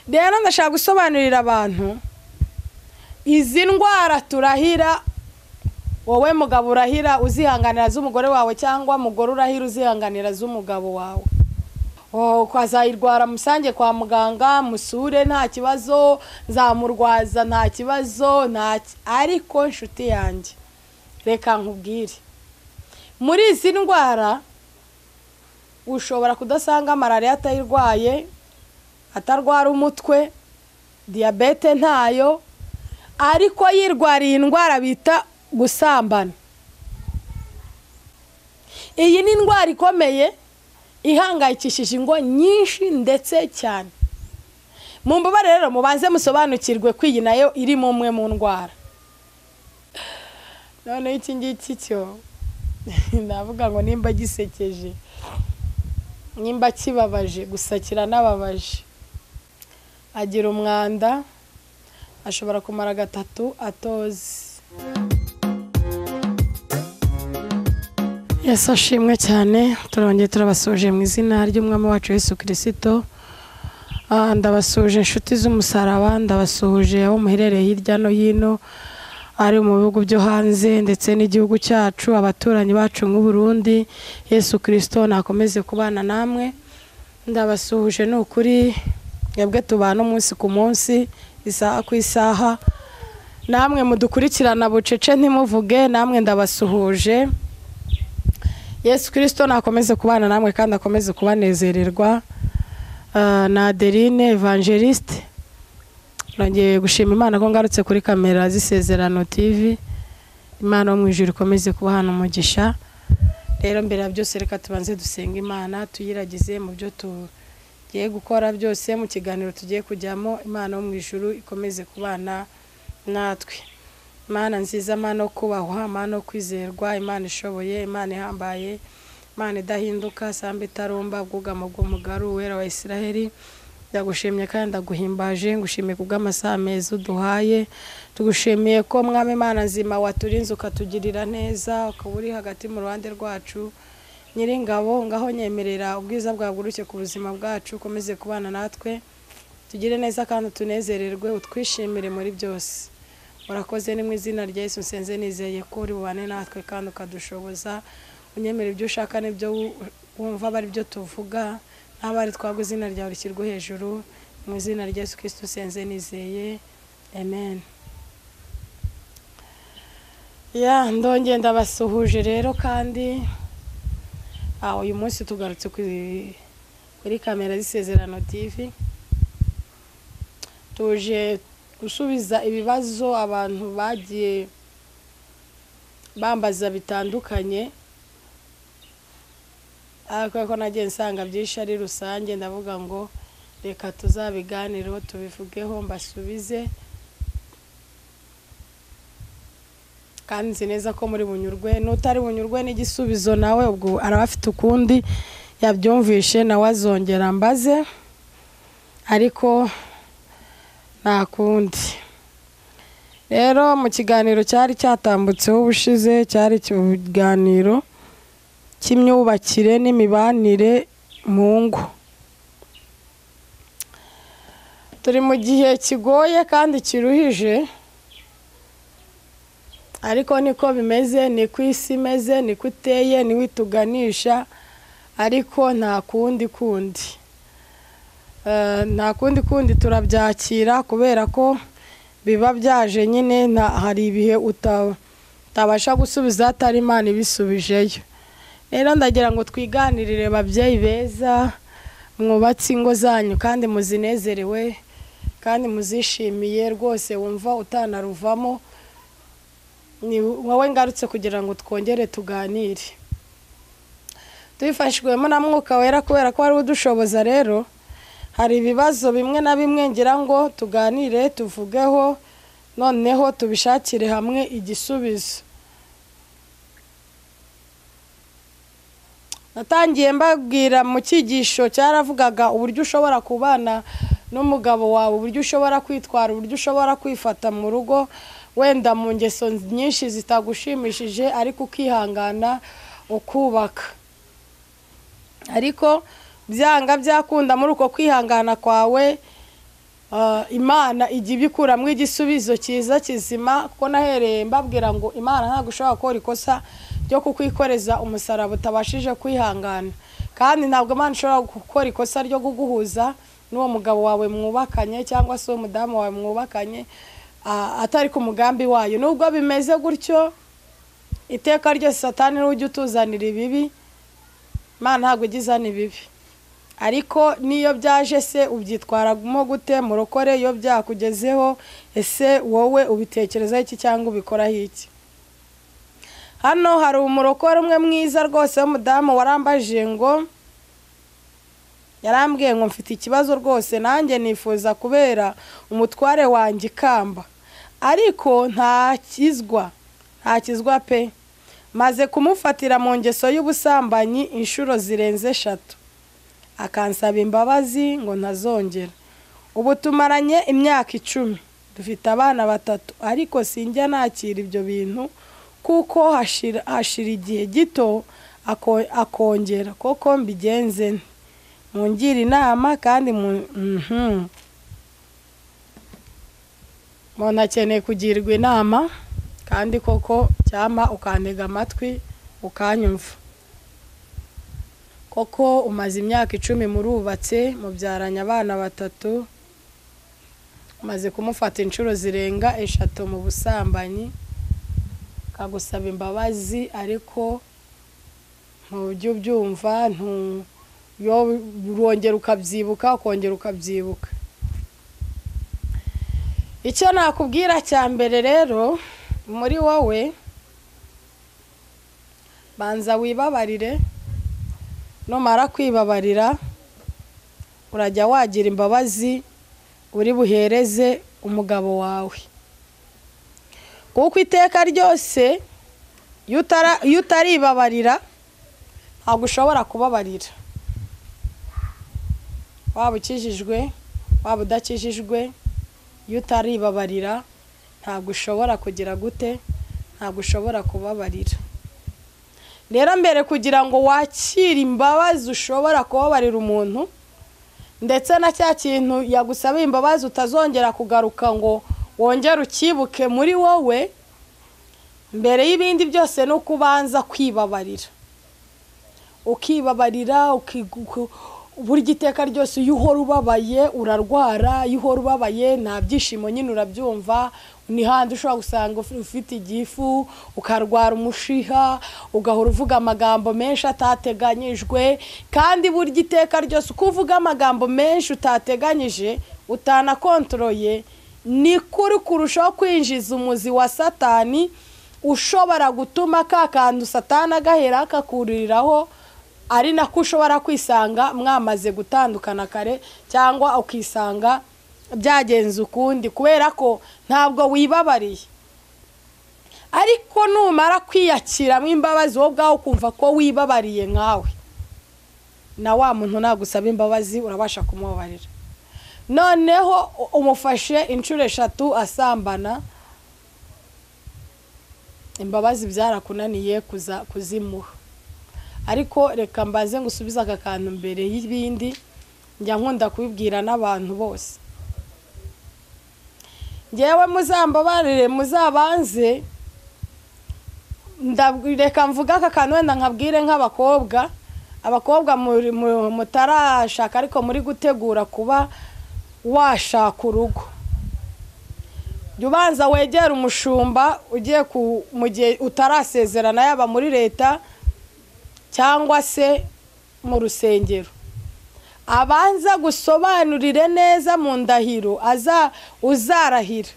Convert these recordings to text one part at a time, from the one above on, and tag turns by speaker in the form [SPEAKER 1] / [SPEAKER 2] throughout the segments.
[SPEAKER 1] Rero ndashaka gusobanurira abantu izi ndwara turahira, wowe mugabo urahira uzihanganira z'umugore wawe, cyangwa mugore urahira uzihanganira z'umugabo wawe. Ukazayirwara musange kwa muganga, musure nta kibazo, nzamurwaza nta kibazo, ariko nshuti yanjye reka nkubwire, muri izi ndwara ushobora kudasanga malariya atayirwaye, atarwara umutwe, diyabete ntayo, ariko yirwariye indwara bita gusambana. Iyi ni indwara ikomeye ihangayikishije ingo nyinshi ndetse cyane. Mu mbabare rero mubanze musobanukirwe ko iyi nayo iri mu mwe mu ndwara. None iki ngiki cyo ndavuga ngo nimba gisekeje, nimba kibabaje, gusa kiranababaje. Agira umwanda, ashobora kumara gatatu atoze. Yesu ashimwe cyane, turongeye turabasuje mu izina ry'Umwami wacu Yesu Kristo. Ndabasuje inshuti z'umusaraba, ndabasuhuje abo muherereye hirya no hino, ari mu bihugu byo hanze ndetse n'igihugu cyacu, abaturanyi bacu nk'u Burundi. Yesu Kristo nakomeze kubana namwe. Ndabasuhuje ni ukuri, mwebwe tubana umunsi ku munsi, isaha ku isaha, namwe mudukurikirana bucece ntimuvuge, namwe ndabasuhuje. Yesu Kristo nakomeze kubana namwe kandi akomeze kubanezererwa. Na Adeline Evangeliste, nongeye gushima Imana ko ngarutse kuri kamera z'Isezerano TV. Imana mu ijuru ikomeze kubahana umugisha. Rero mbere ya byose reka tubanze dusenga Imana, tuyiragize mu byo tugiye gukora byose, mu kiganiro tugiye kujyamo. Imana mu ijuru ikomeze kubana natwe. Imana nziza, Imana yo kubahwa, Imana yo kwizerwa, Imana ishoboye, Imana ihambaye, Imana idahinduka, samba itarumba, bwugamo bw'umugaru wera wa Isiraheli, ndagushimye kandi ndaguhimbaje, ngushimiye kubw'amasaha meza uduhaye. Tugushimiye ko Mwami Imana nzima waturinze ukatugirira neza, ukaba uri hagati mu ruhande rwacu. Nyiringabo, ngaho nyemerera ubwiza bwaguruke ku buzima bwacu, ukomeze kubana natwe, tugire neza kandi tunezererwe, utwishimire muri byose. Urakoze, ni mu izina rya Yesu nsenze nizeye ko uri bubane natwe kandi ukadushoboza. Unyemere ibyo ushaka n'ibyo wumva bari byo tuvuga, n'abari twagwa izina ryawe rishyirwe hejuru. Mu izina rya Yesu Kristo nsenze nizeye, amen. Ya ndongeye ndabasuhuje rero, kandi uyu munsi tugarutse kuri kamera z'Isezerano TV, tuje gusubiza ibibazo abantu bagiye bambaza bitandukanye. Ariko ko nagiye nsanga byinshi ari rusange, ndavuga ngo reka tuzabiganireho, tubivugeho, mbasubize, kandi nzi neza ko muri bunyurwe. N'utari bunyurwe n'igisubizo nawe ubwo araba afite ukundi yabyumvishe, nawe azongera mbaze, ariko nta kundi. Rero mu kiganiro cyari cyatambutseho ubushize, cyari ikiganiro cy'imyubakire n'imibanire mu ngo. Turi mu gihe kigoye kandi kiruhije, ariko niko bimeze, niko isi imeze, niko iteye, niwe ituganisha, ariko nta kundi kundi. Nta kundi kundi, turabyakira kubera ko biba byaje nyine. Hari ibihe utabasha gusubiza atari Imana ibisubijeyo. Rero ndagira ngo twiganirire babyeyi beza, mwubatse ingo zanyu kandi muzinezerewe kandi muzishimiye rwose, wumva utanaruvamo. Ni wowe ngarutse kugira ngo twongere tuganire, tubifashijwemo na Mwuka Wera kubera ko ari udushoboza. Rero hari ibibazo bimwe na bimwe ngira ngo tuganire, tuvugeho, noneho tubishakire hamwe igisubizo. Natangiye mbabwira mu cyigisho cyaravugaga uburyo ushobora kubana n'umugabo wawe, uburyo ushobora kwitwara, uburyo ushobora kwifata mu rugo, wenda mu ngeso nyinshi zitagushimishije, ariko ukihangana ukubaka. Ariko byanga byakunda muri uko kwihangana kwawe Imana ijya ibikuramo igisubizo cyiza kizima, kuko nahereye mbabwira ngo Imana ntabwo ushobora gukora ikosa ryo kukwikoreza umusaraba utabashije kwihangana, kandi ntabwo Imana ishobora gukora ikosa ryo kuguhuza n'uwo mugabo wawe mwubakanye cyangwa se uwo mudamu wawe mwubakanye atari ku mugambi wayo. Nubwo bimeze gutyo, iteka ryose Satani ujya utuzanira ibibi, Imana ntabwo ijya izana ibibi. Ariko niyo byaje se ubyitwaramo gute murokore? Iyo byakugezeho ese wowe ubitekerezaho iki cyangwa ubikoraho iki? Hano hari umurokore umwe mwiza rwose w'umudamu warambajije ngo, yarambwiye ngo mfite ikibazo rwose, nanjye nifuza kubera umutware wanjye ikamba, ariko ntakizwa pe. Maze kumufatira mu ngeso y'ubusambanyi inshuro zirenze 3, akansaba imbabazi ngo ntazongera. Ubu tumaranye imyaka 10, dufite abana 3, ariko sinjya nakira ibyo bintu kuko hashira igihe gito akongera. Koko mbigenze nte? Mungire inama kandi umuntu akeneye kugirwa inama, kandi koko cyama ukantega amatwi ukanyumva. Koko umaze imyaka 10 murubatse, mubyaranye abana 3, umaze kumufata inshuro zirenga 3 mu busambanyi, akagusaba imbabazi ariko ntujya ubyumva, urongera ukabyibuka, ukongera ukabyibuka. Icyo nakubwira cya mbere rero, muri wowe banza wibabarire. Numara kwibabarira urajya wagira imbabazi uri buhereze umugabo wawe, kuko iteka ryose iyo utaribabarira ntabwo ushobora kubabarira. Waba ukijijwe waba udakijijwe, iyo utaribabarira ntabwo ushobora kugira gute, ntabwo ushobora kubabarira. Rero mbere kugira ngo wakire imbabazi ushobora kubabarira umuntu, ndetse na cya kintu yagusaba imbabazi utazongera kugaruka ngo wongere ukibuke muri wowe, mbere y'ibindi byose no kubanza kwibabarira. Ukibabarira, burya iteka ryose iyo uhora ubabaye urarwara, iyo uhora ubabaye nta byishimo nyine urabyumva. Ni handi ushobora gusanga ufite igifu, ukarwara umushiha, ugahora uvuga amagambo menshi atateganyijwe. Kandi burya iteka ryose uko uvuga amagambo menshi utateganyije, utanakontroye, ni kuri kurushaho kwinjiza umuzi wa Satani, ushobora gutuma ka kantu Satani agahera akakuriraho, ari nako ushobora kwisanga mwamaze gutandukana kare, cyangwa ukisanga byagenze ukundi, kubera ko ntabwo wibabariye. Ariko numara kwiyakiramo imbabazi wowe ubwawe ukumva ko wibabariye nkawe, na wa muntu nagusaba imbabazi urabasha kumubabarira. Noneho umufashe inshuro 3 asambana, imbabazi byarakunaniye kuzimuha. Ariko reka mbaze ngusubize aka kantu mbere y'ibindi, njya nkunda kubibwira n'abantu bose. Ngewe muzambabarire, muzabanze, reka mvuga aka kantu wenda nkabwire nk'abakobwa, abakobwa mutarashaka ariko muri gutegura kuba washaka urugo. Jya ubanza wegera umushumba ugiye mu gihe utarasezerana, yaba muri leta cyangwa se mu rusengero, abanza gusobanurire neza mu ndahiro uzarahira,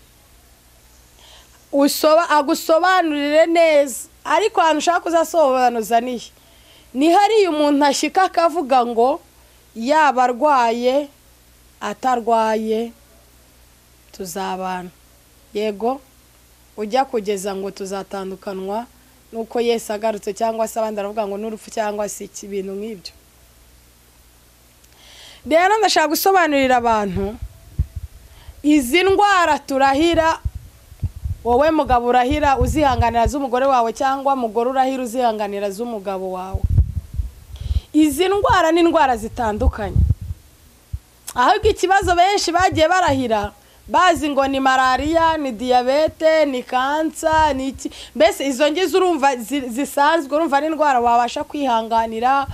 [SPEAKER 1] agusobanurire neza. Ariko ahantu ushaka kuzasobanuza nihe? Ni hariya umuntu ashyika akavuga ngo yaba arwaye atarwaye tuzabana, yego ujya kugeza ngo tuzatandukanwa nuko Yesu agarutse, cyangwa se abandi aravuga ngo n'urupfu cyangwa se ibintu nk'ibyo. Rero ndashaka gusobanurira abantu izi ndwara turahira, wowe mugabo urahira uzihanganira z'umugore wawe, cyangwa mugore urahira uzihanganira z'umugabo wawe. Izi ndwara ni indwara zitandukanye. Ahubwo ikibazo benshi bagiye barahira bazi ngo ni malariya, ni diyabete, ni kansa, ni iki, mbese izo ngizo urumva zisanzwe, urumva ari indwara wabasha kwihanganira,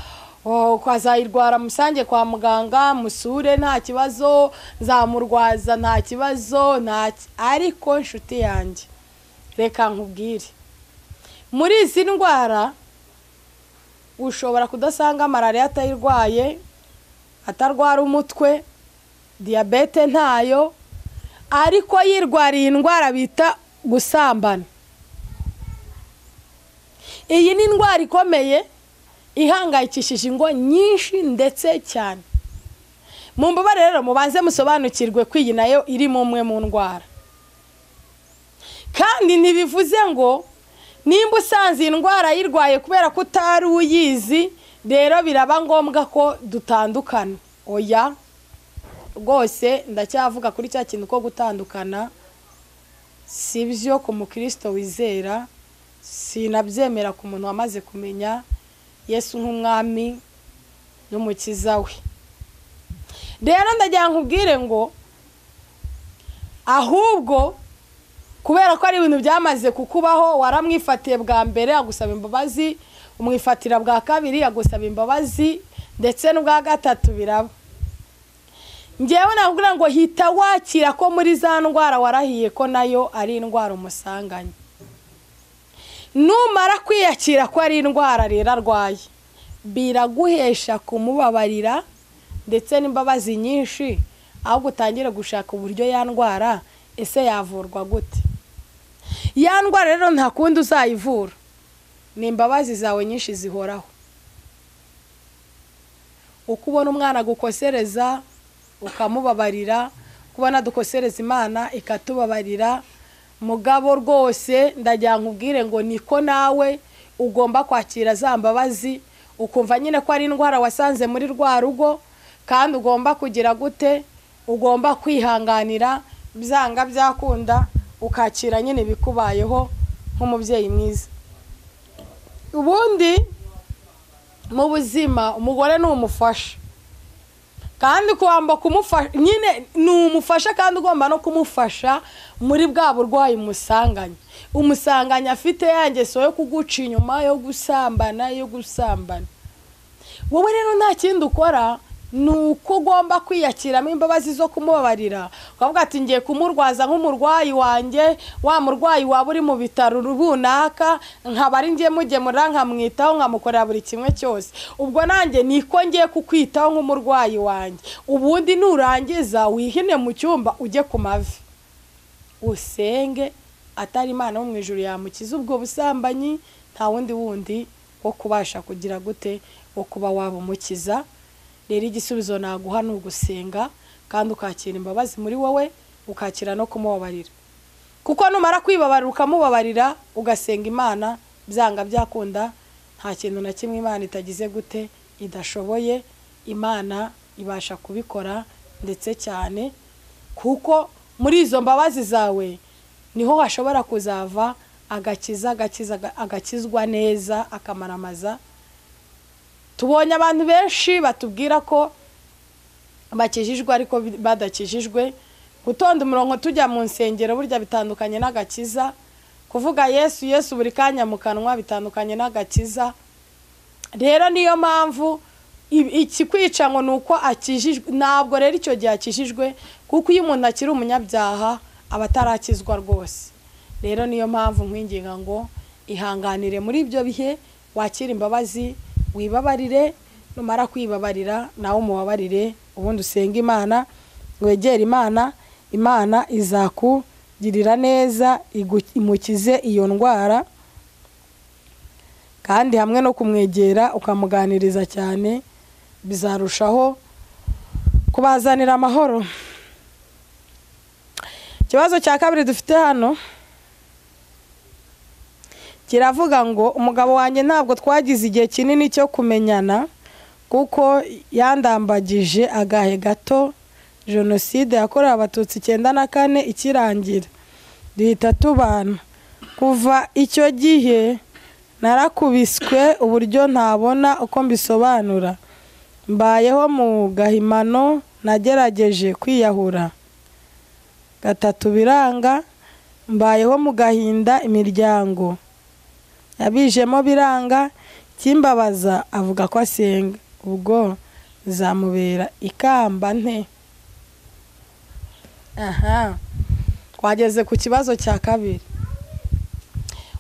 [SPEAKER 1] ukazayirwara musange kwa muganga, musure nta kibazo, nzamurwaza nta kibazo, ariko nshuti yanjye reka nkubwire, muri izi ndwara ushobora kudasanga malariya atayirwaye, atarwara umutwe, diyabete ntayo, ariko yirwariye indwara bita gusambana. Iyi ni indwara ikomeye ihangayikishije ingo nyinshi ndetse cyane. Mumbabare rero mubanze musobanukirwe ko iyi nayo iri mu mwe mu ndwara. Kandi ntibivuze ngo nimba usanze iyi ndwara yirwaye kubera ko utari uyizi, rero biraba ngombwa ko dutandukana. Oya, rwose ndacyavuga kuri cya kintu ko gutandukana si byo ku mukristo wizera, sinabyemera ku muntu wamaze kumenya Yesu nk'umwami n'umukiza we. Rero ndagira nkubwire ngo ahubwo kubera ko ari ibintu byamaze kukubaho, waramwifatiye bwa mbere agusaba imbabazi, umwifatira bwa kabiri agusaba imbabazi, ndetse n'ubwa gatatu biraba. Ngewe nakubwira ngo hita wakira ko muri za ndwara warahiye ko nayo ari indwara umusanganye. Numara kwiyakira ko ari indwara rero arwaye, biraguhesha kumubabarira ndetse n'imbabazi nyinshi, ahubwo utangire gushaka uburyo ya ndwara ese yavurwa gute. Ya ndwara rero nta kundi uzayivura, ni imbabazi zawe nyinshi zihoraho. Uko ubona umwana agukosereza ukamubabarira, kubona dukosereza Imana ikatubabarira, mugabo rwose ndagira nkubwire ngo niko nawe ugomba kwakira za mbabazi, ukumva nyine ko ari indwara wasanze muri rwa rugo, kandi ugomba kugira gute, ugomba kwihanganira byanga byakunda, ukakira nyine bikubayeho nk'umubyeyi mwiza. Ubundi mu buzima umugore ni umufasha, kandi kuamba kumufasha nyine ni umufasha, kandi ugomba no kumufasha muri bwa burwayi umusanganye. Umusanganya afite yangeso yo kuguca inyuma, yo gusambana, yo gusambana. Wowe rero nta kindi ukora, ni uko ugomba kwiyakiramo imbabazi zo kumubabarira, ukavuga ati ngiye kumurwaza nk'umurwayi wanjye, wa murwayi waba uri mu bitaro runaka, nkaba ari ngiye mugemura, nkamwitaho, nkamukorera buri kimwe cyose, ubwo nanjye niko ngiye kukwitaho nk'umurwayi wanjye. Ubundi nurangiza wihine mu cyumba ujye ku mavi usenge, atari Imana wo mu ijuru yamukiza ubwo busambanyi, nta wundi wo kubasha kugira gute wo kuba wabumukiza. Rero igisubizo naguha ni ugusenga, kandi ukakira imbabazi muri wowe, ukakira no kumubabarira. Kuko numara kwibabarira ukamubabarira, ugasenga Imana, byanga byakunda nta kintu na kimwe Imana itagize gute idashoboye. Imana ibasha kubikora ndetse cyane, kuko muri izo mbabazi zawe niho hashobora kuzava agakiza, agakizwa neza, akamaramaza. Tubonye abantu benshi batubwira ko bakijijwe ariko badakijijwe. Gutonda umurongo tujya mu nsengero burya bitandukanye n'agakiza, kuvuga Yesu Yesu buri kanya mu kanwa bitandukanye n'agakiza. Rero niyo mpamvu ikikwica ngo nuko akijijwe, ntabwo rero icyo gihe akijijwe, kuko iyo umuntu akiri umunyabyaha aba atarakizwa rwose. Rero niyo mpamvu nkwinginga ngo ihanganire muri ibyo bihe, wakire imbabazi, wibabarire, numara kwibabarira nawe umubabarire, ubundi usenge Imana, wegere Imana, Imana izakugirira neza, imukize iyo ndwara. Kandi hamwe no kumwegera ukamuganiriza cyane, bizarushaho kubazanira amahoro. Ikibazo cya kabiri dufite hano kiravuga ngo umugabo wanjye ntabwo twagize igihe kinini cyo kumenyana, kuko yandambagije agahe gato jenoside yakorewe Abatutsi 94 ikirangira, duhita tubana. Kuva icyo gihe narakubiswe uburyo ntabona uko mbisobanura, mbayeho mu gahimano Nagerageje kwiyahura 3 biranga, mbayeho mu gahinda, imiryango yabijemo biranga, kimbabaza avuga ko asenga, ubwo zamubera ikamba nte? Aha twageze ku kibazo cya kabiri.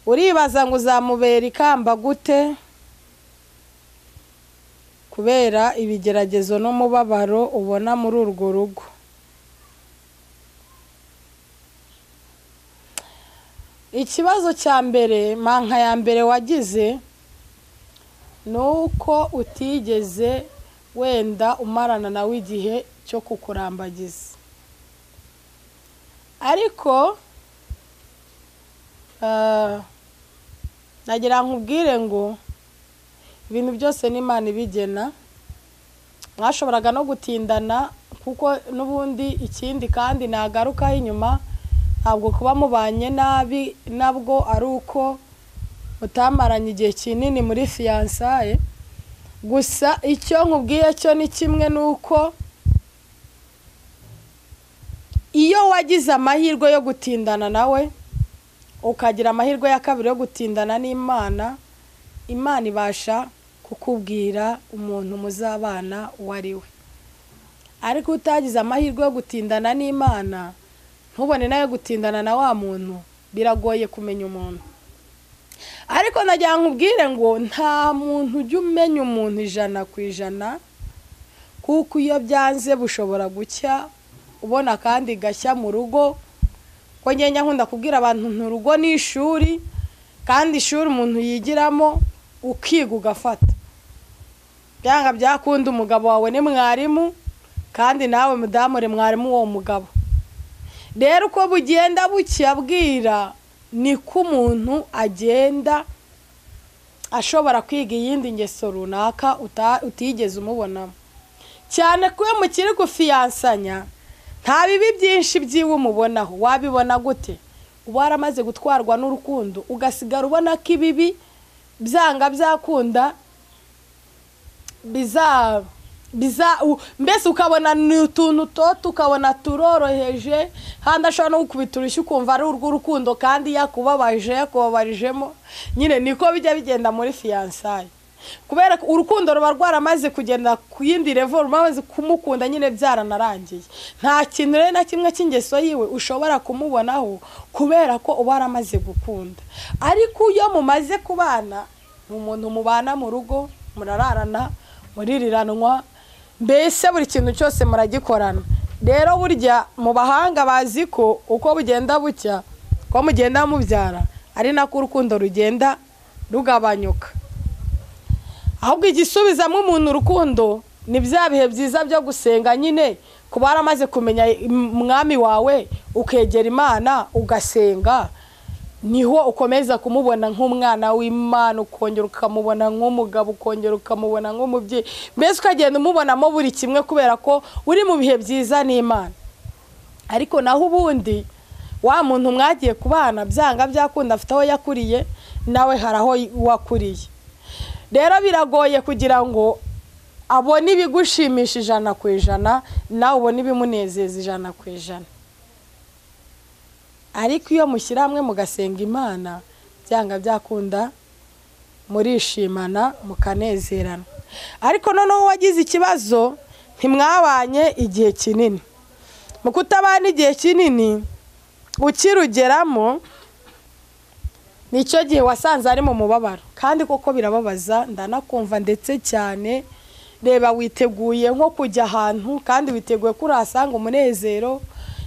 [SPEAKER 1] Uribaza ngo uzamubera ikamba gute kubera ibigeragezo n'umubabaro ubona muri urwo rugo? Ikibazo cya mbere, manka ya mbere wagize nuko utigeze wenda umarana nawe igihe cyo kukurambagiza. Ariko nagira nkubwire ngo ibintu byose n'Imana ibigena. Mwashoboraga no gutindana kuko n'ubundi ikindi kandi nagarukaho inyuma, ntabwo kuba mubanye nabi nabwo ari uko mutamaranye igihe kinini muri fiyansaye. Gusa icyo nkubwiye cyo ni kimwe, nuko iyo wagize amahirwe yo gutindana nawe, ukagira amahirwe ya kabiri yo gutindana n'Imana, Imana ibasha kukubwira umuntu muzabana uwo ari we. Ariko utagize amahirwe yo gutindana n'Imana, ntubone nayo gutindana na wa muntu, biragoye kumenya umuntu. Ariko nagira nkubwire ngo nta muntu ujya umenya umuntu 100%, kuko iyo byanze bushobora gucya ubona kandi gashya mu rugo. Ko ngenya nkunda kubwira abantu nti urugo ni ishuri, kandi ishuri umuntu yigiramo ukiga ugafata. Byanga byakunda umugabo wawe ni mwarimu, kandi nawe mudamu uri mwarimu uwo mugabo. Rero uko bugenda bucya bwira niko umuntu agenda ashobora kwiga iyindi ngeso runaka utigeze umubonamo. Cyane ko iyo mukiri gufiyansanya nta bibi byinshi byiwe umubonaho. Wabibona gute? Uba waramaze gutwarwa n'urukundo, ugasigara ubona ko ibibi byanga byakunda biza mbese ukabona ni utuntu toto, ukabona turoroheje, handi ashobora no gukubita urushyi ukumva ari urw'urukundo kandi yakubabaje, yakubabarijemo nyine. Niko bijya bigenda muri fiyansaye, kubera urukundo ruba rwaramaze kugenda ku yindi level, rumaze kumukunda nyine byaranarangiye. Nta kintu rero na kimwe cy'ingeso yiwe ushobora kumubonaho kubera ko uba waramaze gukunda. Ariko iyo mumaze kubana, ni umuntu mubana mu rugo, murararana, muririranwa, mbese buri kintu cyose muragikorana. Rero burya mu bahanga bazi ko uko bugenda bucya, ko mugenda mubyara, ari nako urukundo rugenda rugabanyuka. Ahubwo igisubizamo umuntu urukundo ni bya bihe byiza byo gusenga nyine, kuba waramaze kumenya umwami wawe, ukegera Imana ugasenga, niho ukomeza kumubona nk'umwana w'Imana, ukongera ukamubona nk'umugabo, ukongera ukamubona nk'umubyeyi, mbese ukagenda umubonamo buri kimwe kubera ko uri mu bihe byiza n'Imana. Ariko naho ubundi wa muntu mwagiye kubana byanga byakunda afite aho yakuriye, nawe hari aho wakuriye. Rero biragoye kugira ngo abone ibigushimisha 100%, nawe ubone ibimunezeza 100%. Ariko iyo mushyira hamwe mugasenga Imana, byanga byakunda murishimana mukanezerana. Ariko noneho wagize ikibazo ntimwabanye igihe kinini. Mu kutabana igihe kinini ukirugeramo nicyo gihe wasanze ari mu mubabaro, kandi koko birababaza, ndanakumva ndetse cyane. Reba witeguye nko kujya ahantu kandi witeguye ko urahasanga umunezero,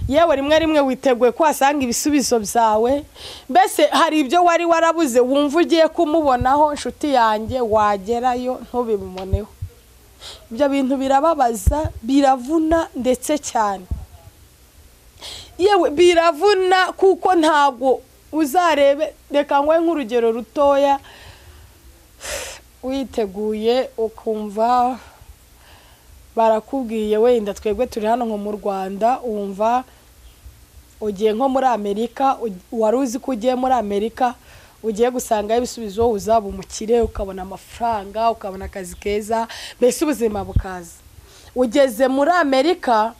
[SPEAKER 1] yewe rimwe rimwe witeguye ko wasanga ibisubizo byawe, mbese hari ibyo wari warabuze wumva ugiye kumubonaho, inshuti yanjye wagerayo ntubimuboneho. Ibyo bintu birababaza, biravuna ndetse cyane. Yewe biravuna kuko ntabwo uzarebe. Reka ngwe nk'urugero rutoya, witeguye ukumva barakubwiye wenda twebwe turi hano nko mu Rwanda, wumva ugiye nko muri Amerika, wari uzi ko ugiye muri Amerika ugiye gusanga ibisubizo, uzaba umukire, ukabona amafaranga, ukabona akazi keza, mbese ubuzima bukaza. Ugeze muri Amerika,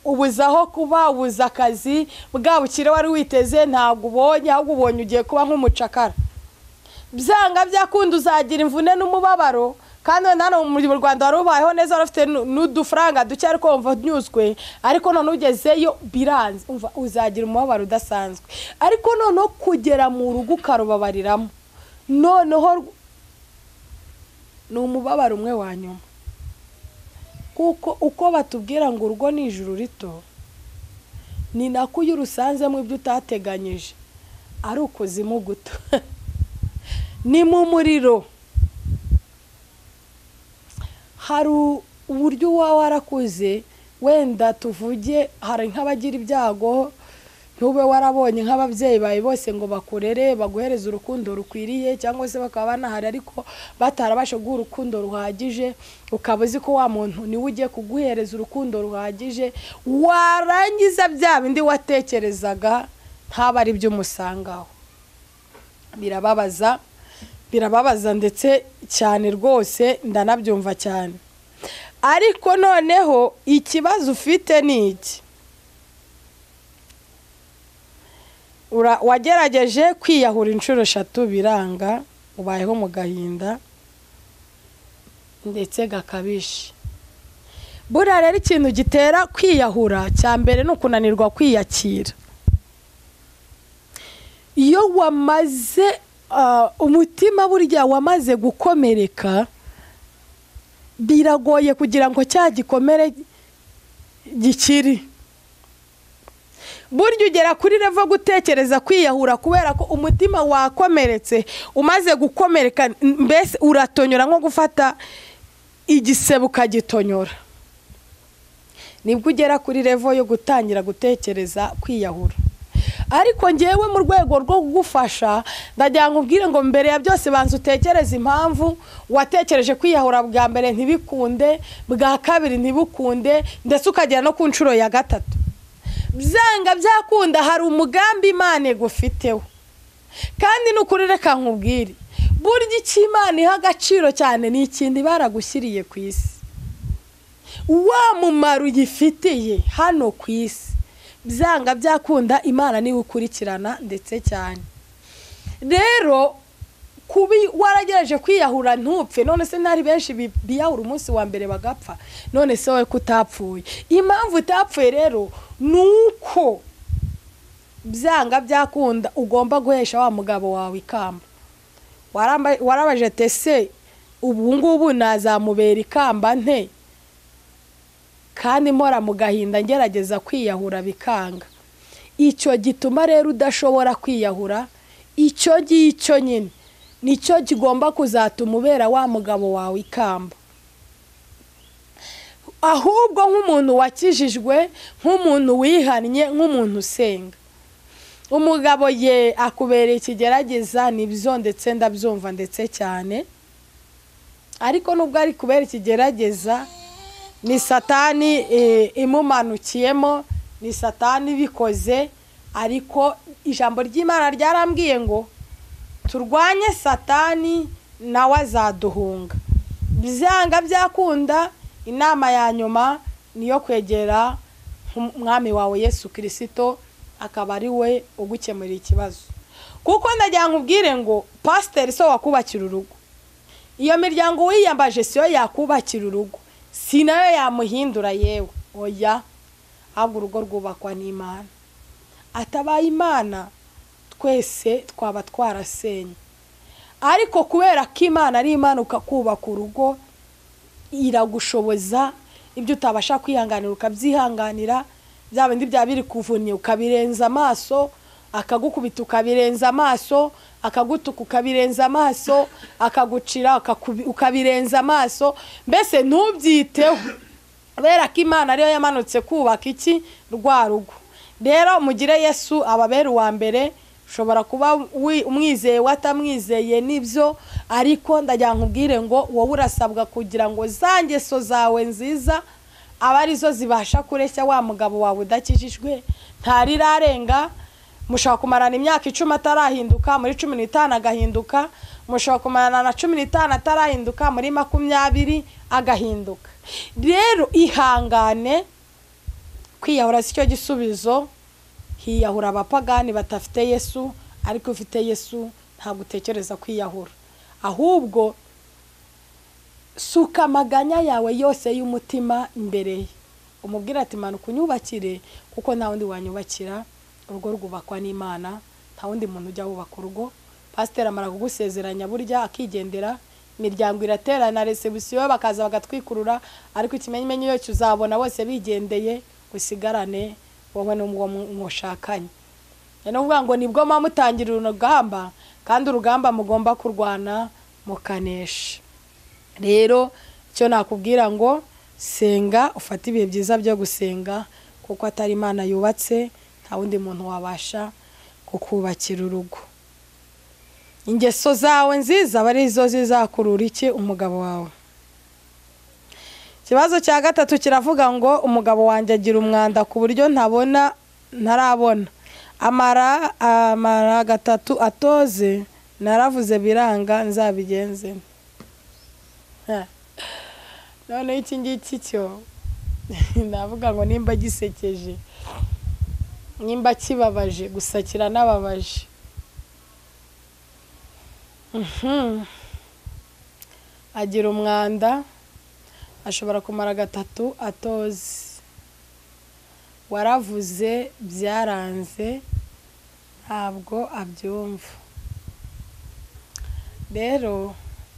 [SPEAKER 1] ubuze aho kuba, ubuze akazi, bwa bukire wari witeze ntabwo ubonye, ahubwo ubonye ugiye kuba nk'umucakara. Byanga byakunda uzagira imvune n'umubabaro. Kandi wenda hano mu Rwanda wari ubayeho neza, wari ufite n'udufaranga duke ariko wumva unyuzwe, ariko none ugezeyo biranze, umva uzagira umubabaro udasanzwe. Ariko noneho kugera mu rugo ukarubabariramo, noneho ni umubabaro umwe wa nyuma. Kuko uko batubwira ngo urugo ni ijuru rito, ni nako iyo urusanzemo ibyo utateganyije ari ukuzimu guto, ni mu muriro. Hari uburyo uba warakuze, wenda tuvuge hari nk'abagira ibyago, ntube warabonye nk'ababyeyi bawe bose ngo bakurere baguhereze urukundo rukwiriye, cyangwa se bakaba banahari ariko batarabasha guha urukundo ruhagije, ukaba uzi ko wa muntu niwe ugiye kuguhereza urukundo ruhagije, warangiza bya bindi watekerezaga ntaba ari byo umusangaho. Birababaza, birababaza ndetse cyane rwose, ndanabyumva cyane. Ariko noneho ikibazo ufite ni iki: wagerageje kwiyahura inshuro 3 biranga, ubayeho mu gahinda ndetse gakabije. Buriya rero ikintu gitera kwiyahura cya mbere ni ukunanirwa kwiyakira. Iyo wamaze umutima burya wamaze gukomereka, biragoye kugira ngo cya gikomere gikire. Burya ugera kuri level gutekereza kwiyahura kubera ko umutima wakomeretse, umaze gukomereka mbese uratonyora nko gufata igisebe ukagitonyora. Nibwo ugera kuri level yo gutangira gutekereza kwiyahura. Ariko ngewe mu rwego rwo kugufasha ndagira ngo ubwire ngo mbere ya byose banza utekereze impamvu watekereje kwiyahura bwa mbere ntibikunde, bwa kabiri ntibukunde, ndetse ukagera no ku nshuro ya 3. Byanga byakunda hari umugambi Imana igufiteho. Kandi nukuri reka nkubwire, burya icyo Imana iha agaciro cyane ni ikindi baragushyiriye ku isi. Wa mumaro uyifitiye hano ku isi, byanga byakunda Imana niwe ukurikirana ndetse cyane. Rero kubi waragerageje kwiyahura ntupfe, none se ntari benshi biyahura umunsi wa mbere bagapfa, none se wowe kutapfuye? Impamvu utapfuye rero nuko byanga byakunda ugomba guhesha wa mugabo wawe ikamba. Warabaje tese ubu ngubu nazamubera ikamba nte, kandi mpora mu gahinda ngerageza kwiyahura bikanga. Icyo gituma rero udashobora kwiyahura, icyo ngicyo nyine nicyo kigomba kuzatuma ubera wa mugabo wawe ikamba. Ahubwo nk'umuntu wakijijwe, nk'umuntu wihannye, nk'umuntu usenga, umugabo ye akubereye ikigerageza, nibyo ndetse ndabyumva ndetse cyane. Ariko nubwo ari kubera ikigerageza, ni Satani imumanukiyemo, ni Satani bikoze. Ariko ijambo ry'Imana ryarambwiye ngo turwanye Satani nawe azaduhunga. Byanga byakunda inama ya nyuma niyo kwegera umwami wawe Yesu Kristo, akaba ari we ugukemurira ikibazo. Kuko ndagira nkubwire ngo pasiteri so wakubakira urugo, iyo miryango wiyambaje siyo yakubakira urugo, si nayo yamuhindura yewe, oya. Ahubwo urugo rwubakwa n'Imana. Atabaye Imana twese twaba twarasenye. Ariko kubera ko Imana ari Imana ukakubaka urugo, iragushoboza ibyo utabasha kwihanganira ukabyihanganira, bya bindi bya biri kuvunnye ukabirenza amaso, akagukubita ukabirenza amaso, akagutuka ukabirenza amaso, akagucira ukabirenza amaso, mbese ntubyiteho. Kubera ko Imana ariyo yamanutse kubaka iki rwa rugo. Rero mugire Yesu ababera uwa mbere. Ushobora kuba umwizeye watamwizeye nibyo, ariko ndagira nkubwire ngo wowe urasabwa kugira ngo za ngeso zawe nziza aba arizo zibasha kureshya wa mugabo wawe udakijijwe. Ntarirarenga, mushaka kumarana imyaka 10 atarahinduka, muri 15 agahinduka, Mushobora kumarana na 15 atarahinduka, muri 20 agahinduka. Rero ihangane, kwiyahura si cyo gisubizo. Hiyahura abapagani batafite Yesu, ariko ufite Yesu ntabwo utekereza kwiyahura. Ahubwo suka amaganya yawe yose y'umutima imbere ye, umubwira ati Mana ukunyubakire, kuko nta wundi wanyubakira. Urugo rwubakwa n'Imana, nta wundi muntu ujya wubaka urugo. Pasiteri amara kugusezeranya burya akigendera, imiryango iraterana, resebusiyo bakaza bagatwikurura, ariko ikimenyimenyi iyo uzabona bose bigendeye, usigarane wowe n'uwo mushakanye. Ni ukuvuga ngo nibwo muba mutangira urugamba, kandi urugamba mugomba kurwana mukanesha. Rero icyo nakubwira ngo senga, ufate ibihe byiza byo gusenga, kuko atari Imana yubatse nta wundi muntu wabasha kukubakira urugo. Ingeso zawe nziza aba arizo zizakurura iki umugabo wawe. Ikibazo cya gatatu kiravuga ngo umugabo wanjye agira umwanda ku buryo ntabona ntarabona, amara 3 atoze, naravuze biranga, nzabigenze. None iki ngiki cyo ndavuga ngo nimba gisekeje, nimba kibabaje, gusa kiranababaje. Agira umwanda, ashobora kumara 3 atoze, waravuze byaranze, ntabwo abyumva. Rero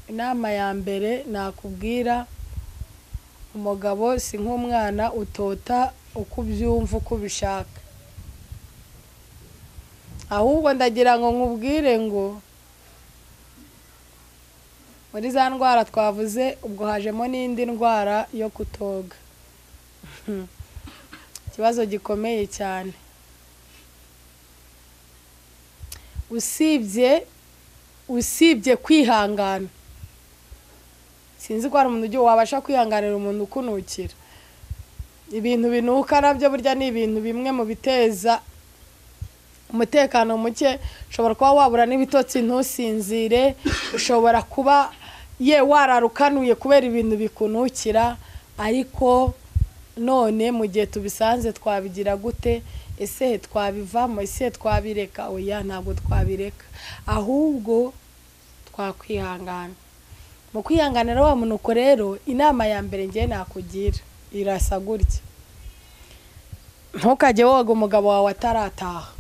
[SPEAKER 1] inama ya mbere nakubwira, umugabo si nk'umwana utota uko ubyumva uko ubishaka. Ahubwo ndagira ngo nkubwire ngo muri za ndwara twavuze, ubwo hajemo n'indi ndwara yo kutoga. Ikibazo gikomeye cyane. Usibye kwihangana, sinzi ko hari umuntu ugiye wabasha kwihanganira umuntu ukunukira. Ibintu binuka nabyo burya ni ibintu bimwe mu biteza umutekano muke. Ushobora kuba wabura n'ibitotsi ntusinzire, ushobora kuba ye wararukanuye kubera ibintu bikunukira. Ariko none mu gihe tubisanze twabigira gute? Ese twabivamo? Ese twabireka? Oya, ntabwo twabireka, ahubwo twakwihangana. Mu kwihanganira wa munuko rero, inama ya mbere ngiye nakugira irasa gutya: ntukajye woga umugabo wawe atarataha,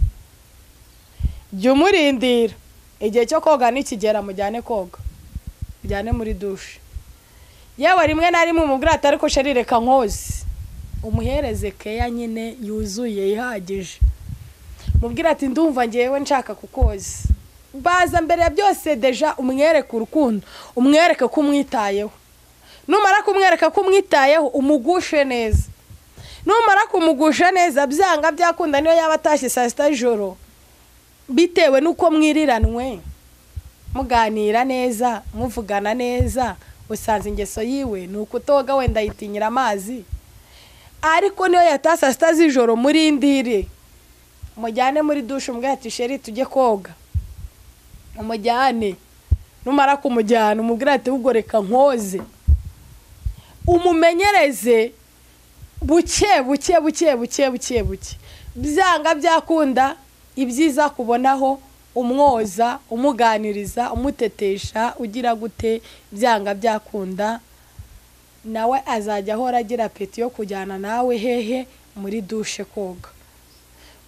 [SPEAKER 1] jya umurindira igihe cyo koga nikigera, mujyane koga, mujyane muri dushe. Yewe rimwe na rimwe umubwira ati ariko sheri reka nkoze, umuhereze keya nyine yuzuye ihagije, mubwira ati ndumva ngewe nshaka kukoza. Baza mbere ya byose deja umwereke urukundo, umwereke ko umwitayeho. Numara kumwereka ko umwitayeho, umugushe neza. Numara kumugusha neza, byanga byakunda niyo yaba atashye saa 6 y'ijoro, bitewe nuko mwiriranwe muganira neza, muvugana neza, usanze ingeso yiwe ni ukutoga, wenda yitinyira amazi, ariko niyo yataha saa 6 z'ijoro murindire, mujyane muri dushe, umubwire ati sheri tujye koga, umujyane. Numara kumujyana umubwire ati ubwo reka nkoze, umumenyereze buke buke buke buke buke buke, byanga byakunda ibyiza kubonaho, umwoza, umuganiriza, umutetesha, ugira gute, byanga byakunda nawe azajya ahora agira apeti yo kujyana nawe hehe muri dushe koga.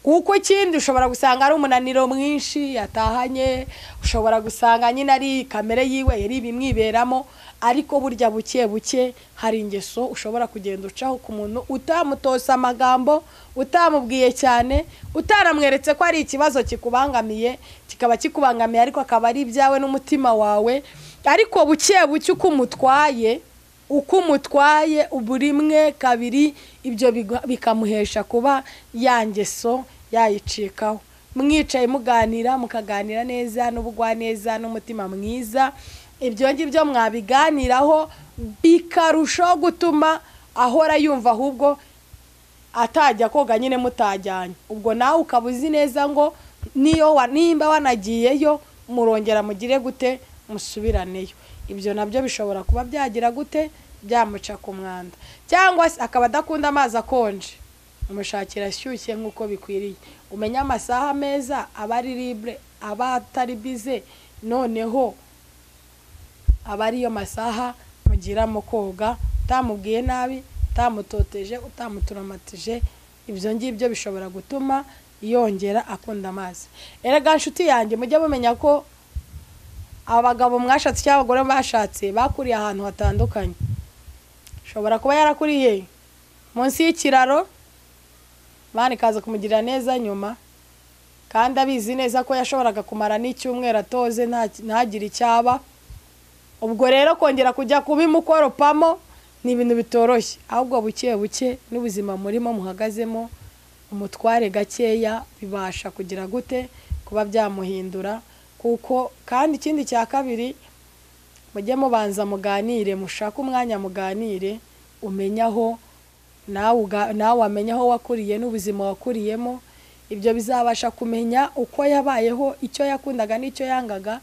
[SPEAKER 1] Kuko ikindi ushobora gusanga ari umunaniro mwinshi yatahanye, ushobora gusanga nyine ari kamere yiwe yari bimwiberamo, ariko burya buke buke hari ingeso ushobora kugenda ucaho ku muntu utamutosa amagambo, utamubwiye cyane, utaramweretse ko ari ikibazo kikubangamiye, kikaba kikubangamiye ariko akaba ari ibyawe n'umutima wawe. Ariko buke buke uko umutwaye uburimwe kabiri, ibyo bikamuhesha kuba yangeso yayicikaho. Mwicaye muganira, mukaganira neza n'ubugwa neza n'umutima mwiza, ibyo ngibyo mwabiganiraho bikarushaho gutuma ahora yumva ahubwo atajya koga nyine mutajyanye. Ubwo nawe ukaba uzi neza ngo niyo nimba wanagiyeyo murongera mugire gute, Musubiraneyo. Ibyo nabyo bishobora kuba byagira gute? Byamuca ku mwanda. Cyangwa se akaba adakunda amazi akonje, umushakira ashyushye nk'uko bikwiriye. Umenye amasaha meza aba ari libre, aba atari bize, noneho aba ariyo masaha mugiramo koga, utamubwiye nabi, utamutoteje, utamuturamatije. Ibyo ngibyo bishobora gutuma yongera akunda amazi. Erega nshuti yanjye, mujye mumenya ko abagabo mwashatse cyangwa abagore bashatse bakuriye ahantu hatandukanye. Ashobora kuba yarakuriye munsi y'ikiraro, Imana ikaza kumugirira neza nyuma, kandi abizi neza ko yashoboraga kumara n'icyumweru atoze ntagire icyaba. Ubwo rero kongera kujya kubimukoropamo ni ibintu bitoroshye, ahubwo buke buke n'ubuzima murimo muhagazemo, umutware gakeya bibasha kugira gute? Kuba byamuhindura. Kuko kandi ikindi cya kabiri, mujye mubanza muganire, mushake umwanya muganire, umenye aho nawe wamenya aho wakuriye n'ubuzima wakuriyemo. Ibyo bizabasha kumenya uko yabayeho, icyo yakundaga n'icyo yangaga.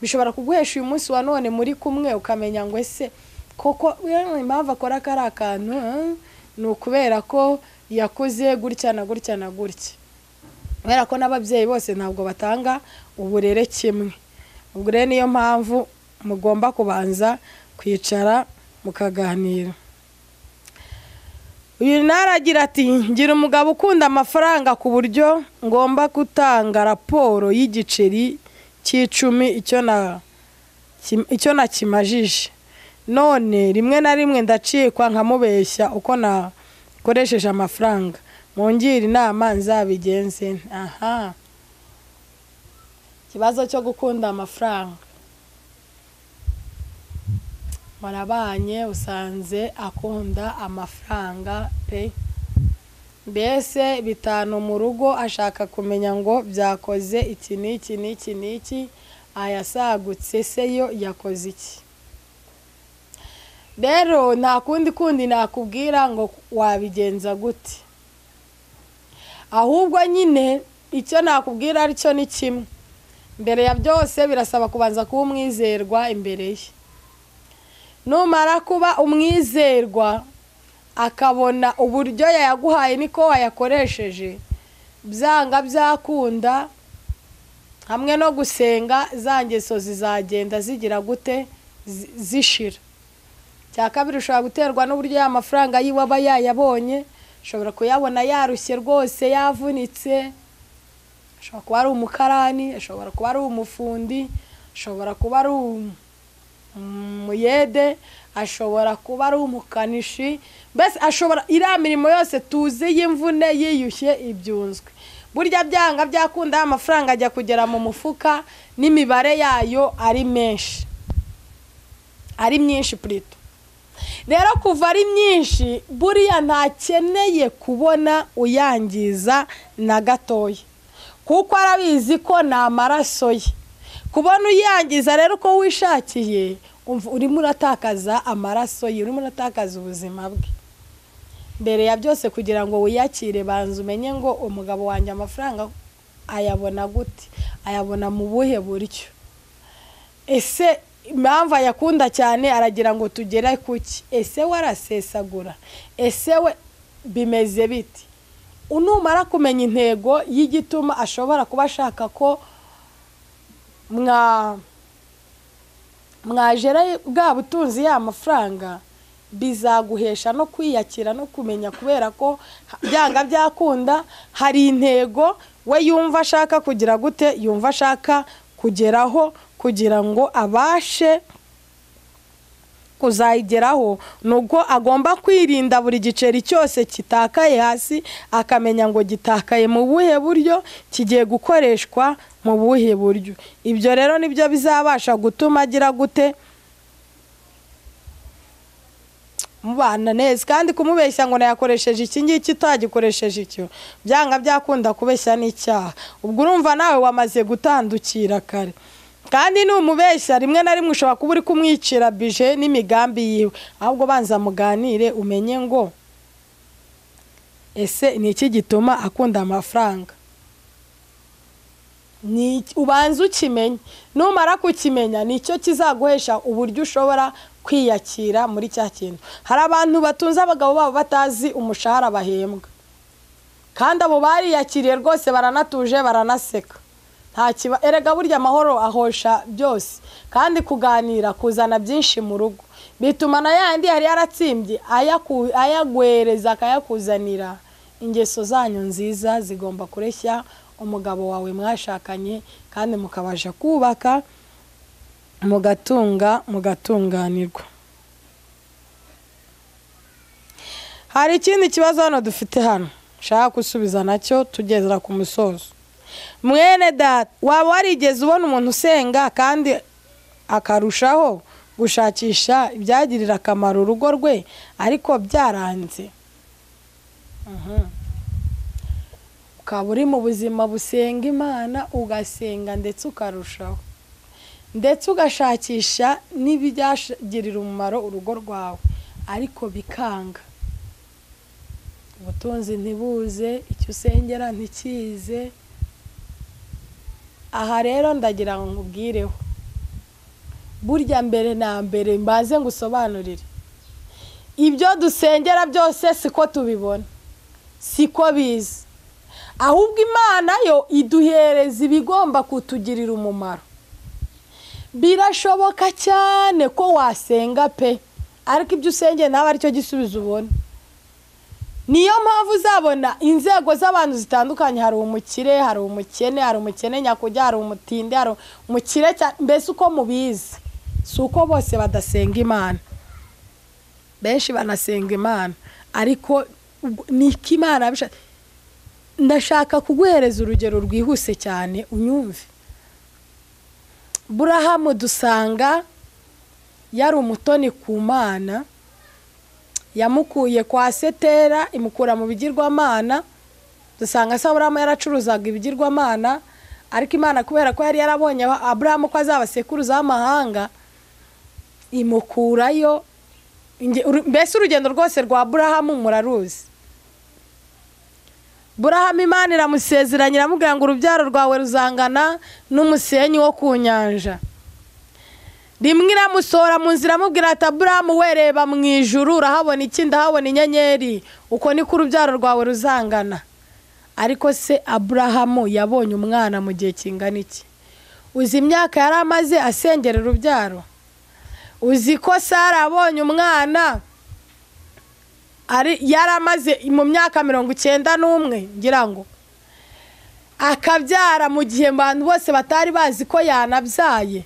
[SPEAKER 1] Bishobora kuguhesha uyu munsi wa none muri kumwe, ukamenya ngo ese koko impamvu akora kari akantu ni ukubera ko yakuze gutya na gutya na gutya. Kubera ko n'ababyeyi bose ntabwo batanga uburere kimwe. Ubwo rero niyo mpamvu mugomba kubanza kwicara mukaganira. Uyu naragira ati ngira umugabo ukunda amafaranga ku buryo ngomba gutanga raporo y'igiceri cy'icumi icyo nakimajije. None rimwe na rimwe ndacikwa nkamubeshya uko nakoresheje amafaranga. Mungire inama nzabigenze. Aha, ikibazo cyo gukunda amafaranga. Murabanye usanze akunda amafaranga pe, mbese 5 mu rugo ashaka kumenya ngo byakoze iki n'iki n'iki n'iki, ayasagutse se yo yakoze iki. Rero nta kundi nakubwira ngo wabigenza gute, ahubwo nyine icyo nakubwira aricyo ni kimwe. Mbere ya byose birasaba kubanza kuba umwizerwa imbere ye. Numara kuba umwizerwa akabona uburyo yayaguhaye niko wayakoresheje, byanga byakunda hamwe no gusenga za ngeso zizagenda zigira gute? Zishira. Cya kabiri, ushobora guterwa n'uburyo ya mafaranga yiwe aba yayabonye. Ashobora kuyabona yarushye rwose, yavunitse. Ashobora kuba ari umukarani, ashobora kuba ari umufundi, ashobora kuba ari umuyede, ashobora kuba ari umukanishi, mbese ashobora iriya mirimo yose tuzi y'imvune yiyushye ibyunzwe. Burya byanga byakunda amafaranga ajya kugera mu mufuka n'imibare yayo ari menshi, ari myinshi plutôt. Rero kuva ari myinshi, buriya ntakeneye kubona uyangiza na gatoya, kuko arabizi ko ni amaraso ye. Kubona uyangiza rero uko wishakiye, urimo uratakaza amaraso ye, urimo uratakaza ubuzima bwe. Mbere ya byose kugira ngo wiyakire, banza umenye ngo umugabo wanjye amafaranga ayabona gute, ayabona mu buhe buryo, ese impamvu ayakunda cyane aragira ngo tugere kuki, ese we arasesagura, ese we bimeze biti. Unumara kumenya intego y'igituma ashobora kuba ashaka ko mwajera bwa butunzi ya mafaranga, bizaguhesha no kwiyakira no kumenya, kubera ko byanga byakunda hari intego we yumva ashaka kugira gute, yumva ashaka kugeraho kugira ngo abashe kuzayigeraho. Nubwo agomba kwirinda buri giceri cyose kitakaye hasi, akamenya ngo gitakaye mu buhe buryo, kigiye gukoreshwa mu buhe buryo. Ibyo rero nibyo bizabasha gutuma agira gute? Mubana neza. Kandi kumubeshya ngo nayakoresheje iki ngiki utagikoresheje icyo, byanga byakunda kubeshya n'icyaha. Ubwo urumva nawe wamaze gutandukira kare. Kandi numubeshya rimwe na rimwe ushobora kuba uri kumwicira bije n'imigambi yiwe. Ahubwo banza muganire umenye ngo ese ni iki gituma akunda amafaranga. Ni ubanza ukimenye, numara kukimenya nicyo kizaguhesha uburyo ushobora kwiyakira muri cya kintu. Hari abantu batunze abagabo babo batazi umushahara bahembwa, kandi abo bariyakiriye rwose, baranatuje, baranaseka, nta kiba. Erega burya amahoro ahosha byose, kandi kuganira kuzana byinshi mu rugo bituma na yandi yari yaratsimbye ayagwereza akayakuzanira. Ingeso zanyu nziza zigomba kureshya umugabo wawe mwashakanye, kandi mukabasha kubaka mugatunga mugatunganirwa. Hari ikindi kibazo hano dufite hano nshaka gusubiza nacyo tugezera ku musozo. Mwene data, waba warigeze ubona umuntu usenga kandi akarushaho gushakisha ibyagirira akamaro urugo rwe ariko byaranze? Ukaba uri mu buzima busenga Imana, ugasenga ndetse ukarushaho, ndetse ugashakisha n'ibyagirira umumaro urugo rwawe, ariko bikanga. Ubutunzi ntibuze, icyo usengera ntikize. Aha rero ndagira ngo nkubwireho, burya mbere na mbere mbaze ngusobanurire, ibyo dusengera byose siko tubibona, siko biza, ahubwo Imana yo iduhereza ibigomba kutugirira umumaro. Birashoboka cyane ko wasenga pe, ariko ibyo usengeye ntabwo aricyo gisubizo ubona. Niyo mpamvu uzabona inzego z'abantu zitandukanye, hari umukire, hari umukene, hari umukene nyakujya, hari umutindi, hari umukire cyane, mbese uko mubizi si uko bose badasenga Imana, benshi banasenga Imana, ariko niko Imana yabishatse. Ndashaka kuguhereza urugero rwihuse cyane unyumve. Burahamu dusanga yari umutoni ku Mana, yamukuye kwa Setera imukura mu bigirwamana. Dusanga se Aburahamu yaracuruzaga ibigirwamana, ariko Imana kubera ko yari yarabonye Aburahamu ko azaba sekuruza w'amahanga imukurayo. Mbese urugendo rwose rwa Aburahamu muraruzi. Burahamu Imana iramusezeranya, iramubwira ngo urubyaro rwawe ruzangana n'umusenyi wo ku nyanja. Rimwe iramusohora mu nzira amubwira ati Aburahamu we, reba mu ijuru urahabona iki? Ndahabona inyenyeri, uko niko urubyaro rwawe ruzangana. Ariko se Aburahamu yabonye umwana mu gihe kingana iki? Uzi imyaka yari amaze asengera urubyaro? Uzi ko Sara abonye umwana ari yari amaze mu myaka 91 ngira ngo akabyara, mu gihe abantu bose batari bazi ko yanabyaye.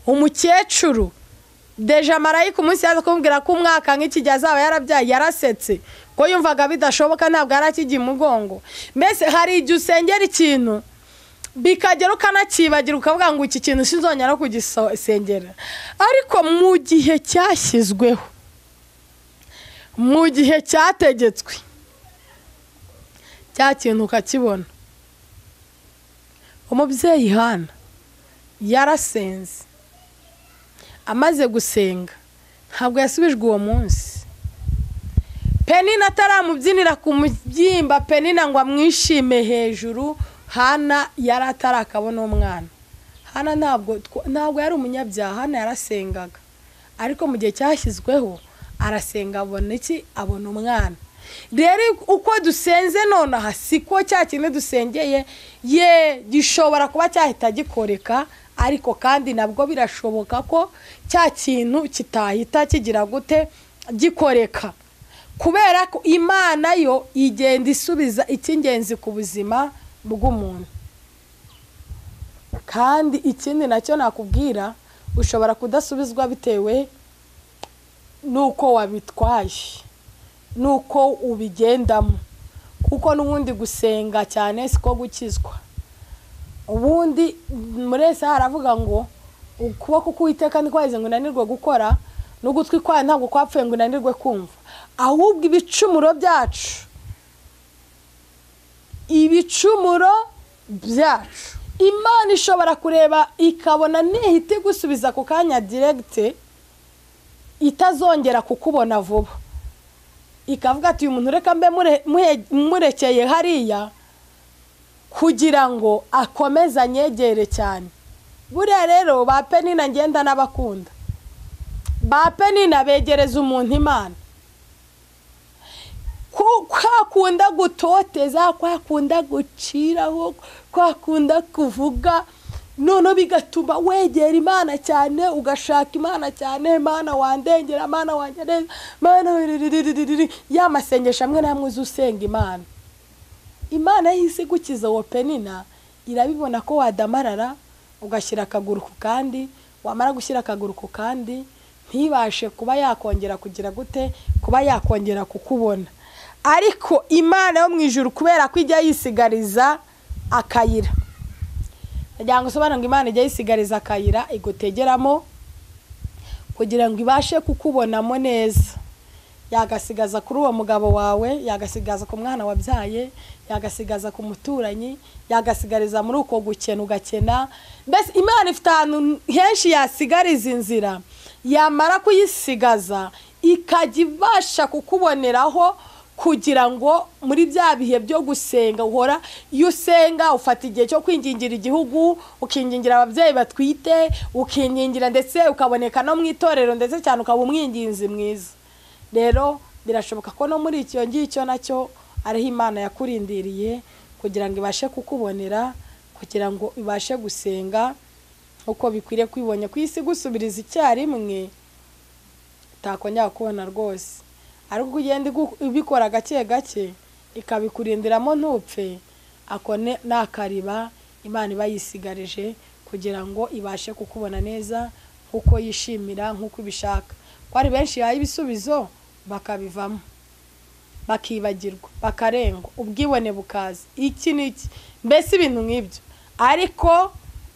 [SPEAKER 1] Umukecuru deja marayika umunsi yaza kumubwira ko umwaka nk'iki gihe azaba yarabyaye, yarasetse ko yumvaga bidashoboka, ntabwo yarakigiye umugongo. Mbese hari igihe usengera ikintu bikagera ukanakibagira, ukavuga ngo iki kintu sinzongera kugisengera, ariko mu gihe cyashyizweho, mu gihe cyategetswe, cya kintu ukakibona. Umubyeyi Hana yarasenze, amaze gusenga ntabwo yasubijwe uwo munsi. Penina ataramubyinira ku mubyimba, Penina ngo amwishime hejuru, Hana yari atarakabona umwana. Hana ntabwo yari umunyabyaha, Hana yarasengaga, ariko mu gihe cyashyizweho arasenga abona iki? Abona umwana. Rero uko dusenze nonaha siko cya kintu dusengeye ye gishobora kuba cyahita gikoreka, ariko kandi nabwo birashoboka ko cya kintu kitahita kigira gute gikoreka, kubera ko Imana yo igenda isubiza icy'ingenzi ku buzima bw'umuntu. Kandi ikindi nacyo nakubwira, ushobora kudasubizwa bitewe nuko wabitwaye, nuko ubigendamo, kuko n'ubundi gusenga cyane siko gukizwa. Ubundi muri Yesaya haravuga ngo ukuboko k'Uwiteka niko kwaheze ngo unanirwe gukora, n'ugutwi kwayo ntabwo kwapfuye ngo unanirwe kumva, ahubwo ibicumuro byacu, ibicumuro byacu Imana ishobora kureba ikabona nihita igusubiza ku kanya direct, itazongera kukubona vuba, ikavuga ati uyu muntu reka mbe murekeye hariya, Kugira ngo akomeze anyegere cyane. Buriya rero ba Penina ngenda n'abakunda, ba Penina begereza umuntu Imana, kwakunda gutoteza, kwakunda guciraho, kwakunda kuvuga, none bigatuma wegera Imana cyane, ugashaka Imana cyane. Imana wandengera, Imana wangereza, Imana ya masengesho amwe namwe uzusenga Imana. Imana yahise igukiza uwo Penina, irabibona ko wadamarara ugashyira akaguru ku kandi, wamara gushyira akaguru ku kandi ntibashe kuba yakongera kugira gute, kuba yakongera kukubona. Ariko Imana yo mu ijuru kubera ko ijya yisigariza akayira, kugira ngo usobanure ngo Imana ijya yisigariza akayira igutegeramo kugira ngo ibashe kukubonamo neza. Yagasigaza kuri uwo mugabo wawe, yagasigaza ku mwana wabyaye, yagasigaza ku muturanyi, yagasigariza muri uko gukena ugakena. Mbese Imana ifite ahantu henshi yasigariza inzira, yamara kuyisigaza ikajya ibasha kukuboneraho, kugira ngo muri bya bihe byo gusenga uhora iyo usenga ufata igihe cyo kwingingira igihugu, ukingingira ababyeyi batwite, ukingingira ndetse ukaboneka no mu itorero, ndetse cyane ukaba umwinginzi mwiza. Rero birashoboka ko no muri icyo ngicyo nacyo ariho Imana yakurindiriye kugira ngo ibashe kukubonera, kugira ngo ibashe gusenga uko bikwiriye. Kwibonye ku isi gusubiriza icyarimwe utakongera kubona rwose, ariko ugenda ibikora gake gake ikabikurindiramo ntupfe, ako nakariba Imana iba yisigarije kugira ngo ibashe kukubona neza nkuko yishimira, nkuko ibishaka. Ko ari benshi yaha ibisubizo bakabivamo, bakibagirwa, bakarengwa, ubwibone bukaza, iki n'iki, mbese ibintu nk'ibyo. Ariko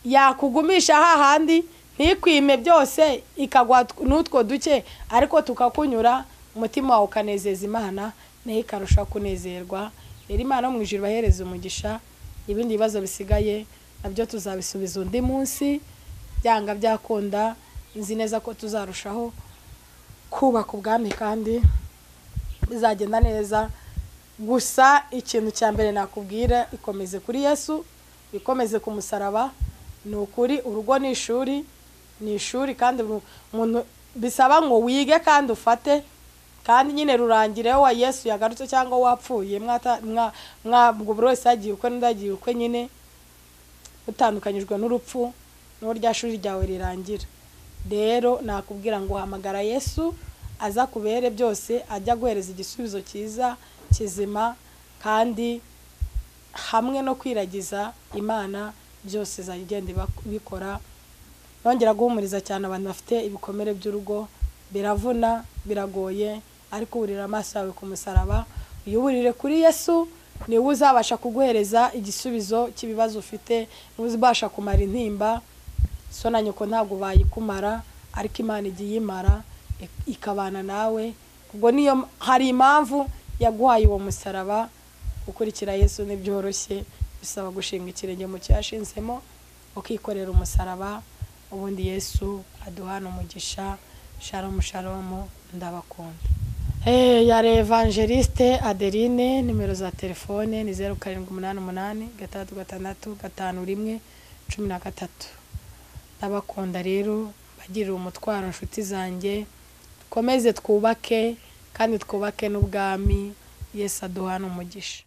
[SPEAKER 1] yakugumisha hahandi ntikwime byose, ikagwa n'utwo duke, ariko tukakunyura, umutima wawe ukanezeza Imana, nayo ikarushaho kunezerwa. Rero Imana mu ijuru ibahereze umugisha. Ibindi bibazo bisigaye nabyo tuzabisubiza undi munsi, byanga byakunda nzi neza ko tuzarushaho kubaka ubwami kandi bizagenda neza. Gusa ikintu cya mbere nakubwira, ikomeze kuri Yesu, ikomeze ku musaraba. Ni ukuri urugo ni ishuri, ni ishuri kandi umuntu bisaba ngo wige kandi ufate, kandi nyine rurangire wa Yesu yagarutse cyangwa wapfuye, mwabwo buri wese agiye ukwe n'undi agiye ukwe, nyine utandukanyijwe n'urupfu n'uwo rya shuri ryawe rirangira. Rero nakubwira ngo hamagara Yesu aza kubere byose, ajya guhereza igisubizo cyiza kizima, kandi hamwe no kwiragiza Imana byose izagenda ibikora. Nongera guhumuriza cyane abantu bafite ibikomere by'urugo, biravuna, biragoye, ariko uburira amaso yawe ku musaraba, uyuburire kuri Yesu, niwe uzabasha kuguhereza igisubizo cy'ibibazo ufite, niwe uzabasha kumara intimba. So na nyoko ntabwo bayikumara, ariko Imana igiye imara ikabana nawe. Ubwo niyo hari impamvu yaguhaye uwo musaraba. Gukurikira Yesu ntibyoroshye, bisaba gushinga ikirenge mu cyo yashinzemo, ukikorera umusaraba. Ubundi Yesu aduhana umugisha. Shalom shalom, ndabakunda. Yari Evangeliste Adeline, nimero za telefone ni 0788 6 6 51 13. Ndabakunda rero, bagirira umutwaro inshuti zanjye, dukomeze twubake kandi twubake n'ubwami. Yesu aduhana umugisha.